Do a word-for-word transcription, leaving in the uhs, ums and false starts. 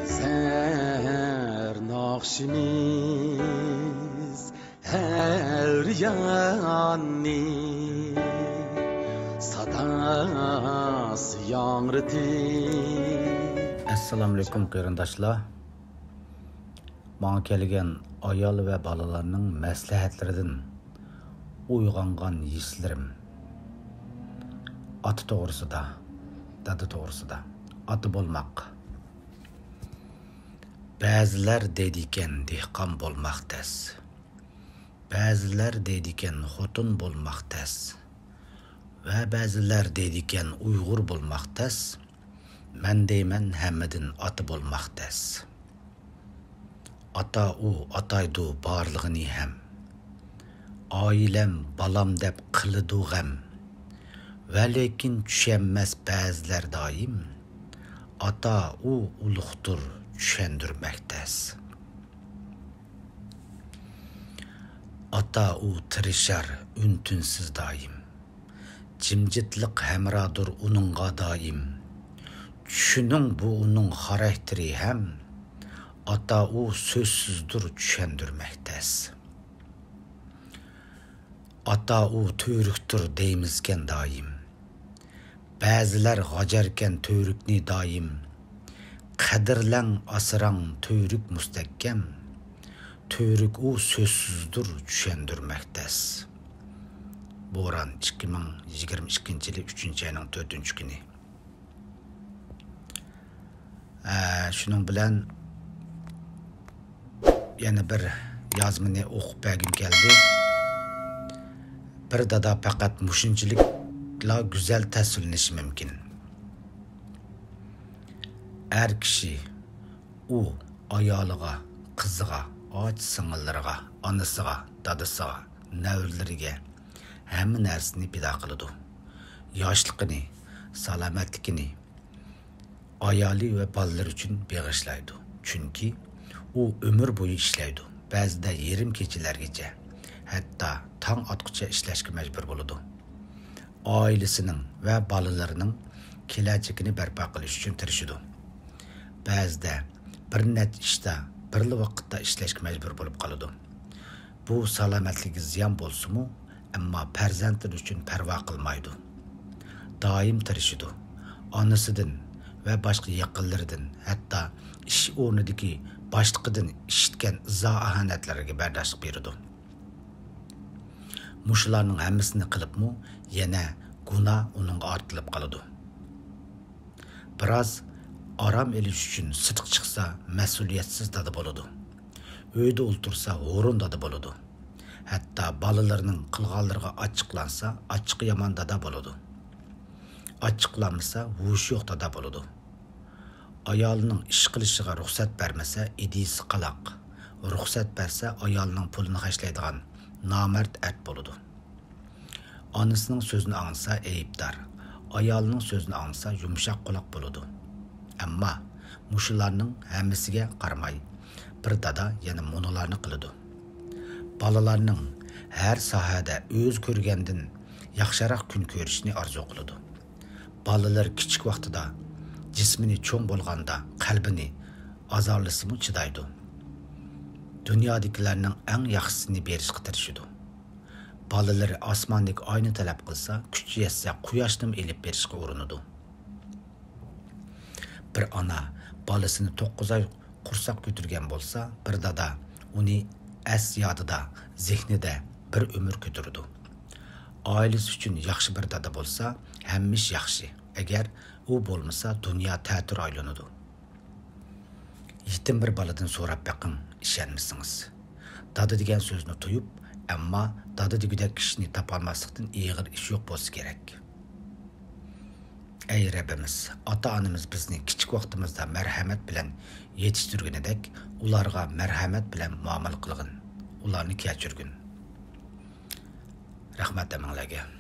زەر ناخشىمىز ھەر ياننى ساداسى ياڭرىتىپ. ئەسسالامۇئەلەيكۇم قېرىنداشلار. ماڭا كەلگەن ئايال ۋە بالىلارنىڭ مەسلىھەتلىرىدىن ئويغانغان ھېسلىرىم. ئاتا توغرىسىدا، دادا توغرىسىدا. ئاتا بولماق. بەزىلەر دەيدىكەن، دېھقان بولماق تەس. بەزىلەر دەيدىكەن، خوتۇن بولماق تەس. ۋە بەزىلەر دەيدىكەن، ئۇيغۇر بولماق تەس. مەن دەيمەن، ھەممىدىن ئاتا بولماق تەس. ئاتا ئۇ ئاتايدۇ بارلىقىنى ھەم. ئائىلەم، بالام دەپ قىلىدۇ غەم. ۋەلېكىن چۈشەنمەس بەزىلەر دائىم. ئاتا ئۇ ئۇلۇغدۇر، چۈشەندۈرمەك تەس. ئاتا ئۇ تىرىشار ئۈن-تىنسىز دائىم. جىمجىتلىق ھەمراھدۇر ئۇنىڭغا دائىم. چۈشىنىڭ، بۇ ئۇنىڭ خاراكتېرى ھەم. ئاتا ئۇ سۆزسىزدۇر، چۈشەندۈرمەك تەس. ئاتا ئۇ تۈۋرۈكتۇر دەيمىزكەن دائىم. بەزىلەر غاجاركەن تۈۋرۈكنى دائىم. قەدىرلەڭ، ئاسراڭ، تۈۋرۈك مۇستەھكەم. تۈۋرۈك ئۇ سۆزسىزدۇر، چۈشەندۈرمەك تەس. بوران، ئىككى مىڭ يىگىرمە ئىككىنچى يىلى ئۈچىنچى ئاينىڭ تۆتىنچى كۈنى. ئە، شۇنىڭ بىلەن يەنە بىر يازمىنى ئوقۇپ بەرگۈم كەلدى. بىر دادا پەقەت مۇشۇنچىلىكلا گۈزەل تەسۋىرلىنىشى مۇمكىن. ئەر كىشى ئۇ ئايالىغا، قىزىغا، ئاچا سىڭىللىرىغا، ئانىسىغا، دادىسىغا، نەۋرىلىرىگە ھەممە نەرسىنى پىدا قىلىدۇ. ياشلىقىنى، سالامەتلىكىنى، ئايالى ۋە بالىلىرى ئۈچۈن بېغىشلايدۇ. چۈنكى ئۇ ئۆمۈر بويى ئىشلەيدۇ، بەزىدە يېرىم كېچىلەرگىچە، ھەتتا تاڭ ئاتقۇچە ئىشلەشكە مەجبۇر بولىدۇ. ئائىلىسىنىڭ ۋە بالىلىرىنىڭ كېلەچىكىنى بەرپا قىلىش ئۈچۈن تىرىشىدۇ. بەزىدە بىر نەچچە ئىشتا بىرلا ۋاقىتتا ئىشلەشكە مەجبۇر بولۇپ قالىدۇ. بۇ سالامەتلىكىگە زىيان بولسىمۇ، ئەمما پەرزەنتلىرى ئۈچۈن پەرۋا قىلمايدۇ. دائىم تىرىشىدۇ. ئانىسىدىن ۋە باشقا يېقىنلىرىدىن، ھەتتا ئىش ئورنىدىكى باشلىقىدىن ئىشىتكەن ئىزا-ئاھانەتلەرگە بەرداشلىق بېرىدۇ. مۇشۇلارنىڭ ھەممىسىنى قىلىپمۇ يەنە گۇناھ ئۇنىڭغا ئارتىلىپ قالىدۇ. بىراز ئارام ئېلىش ئۈچۈن سىرتقا چىقسا، مەسئۇلىيەتسىز دادا بولىدۇ. ئۆيدە ئولتۇرسا، ھۇرۇن دادا بولىدۇ. ھەتتا بالىلىرىنىڭ قىلغانلىرىغا ئاچچىقلانسا، ئاچچىقى يامان دادا بولىدۇ. ئاچچىقلانمىسا، ھوشى يوق دادا بولىدۇ. ئايالىنىڭ ئىش قىلىشىغا رۇخسەت بەرمىسە، ئىدىيىسى قالاق. رۇخسەت بەرسە، ئايالىنىڭ پۇلىنى خەجلەيدىغان نامەرد ئەر بولىدۇ. ئانىسىنىڭ سۆزىنى ئاڭلىسا ئەيىبدار، ئايالىنىڭ سۆزىنى ئاڭلىسا يۇمشاق قۇلاق بولىدۇ. ئەمما مۇشۇلارنىڭ ھەممىسىگە قارىماي، بىر دادا يەنە مۇنۇلارنى قىلىدۇ. بالىلارنىڭ ھەر ساھەدە ئۆزى كۆرگەندىن ياخشىراق كۈن كۆرۈشىنى ئارزۇ قىلىدۇ. بالىلىرى كىچىك ۋاقتىدا، جىسمىنى چوڭ بولغاندا قەلبىنى ئازارلىسىمۇ چىدايدۇ. دۇنيادىكىلەرنىڭ ئەڭ ياخشىسىنى بېرىشقا تىرىشىدۇ. بالىلىرى ئاسماندىكى ئاينى تەلەپ قىلسا، كۈچى يەتسە قۇياشنىمۇ ئېلىپ بېرىشقا ئۇرۇنىدۇ. بىر ئانا بالىسىنى توققۇز ئاي قۇرساق كۆتۈرگەن بولسا، بىر دادا ئۇنى ئەس يادىدا، زېھنىدە بىر ئۆمۈر كۆتۈرىدۇ. ئائىلىسى ئۈچۈن ياخشى بىر دادا بولسا، ھەممە ئىش ياخشى. ئەگەر ئۇ بولمىسا، دۇنيا تەتۈر ئايلىنىدۇ. يېتىم بىر بالىدىن سوراپ بېقىڭ، ئىشەنمىسىڭىز. دادا دېگەن سۆزنى تۇيۇپ، ئەمما دادا دېگۈدەك كىشىنى تاپالماسلىقتىن ئېغىر ئىش يوق بولسا كېرەك. ئەي رەببىمىز، ئاتا-ئانىمىز بىزنى كىچىك ۋاقتىمىزدا مەرھەمەت بىلەن يېتىشتۈرگىنىدەك، ئۇلارغا مەرھەمەت بىلەن مۇئامىلە قىلغىن، ئۇلارنى كەچۈرگىن. رەھمەت ھەممىڭلارگە.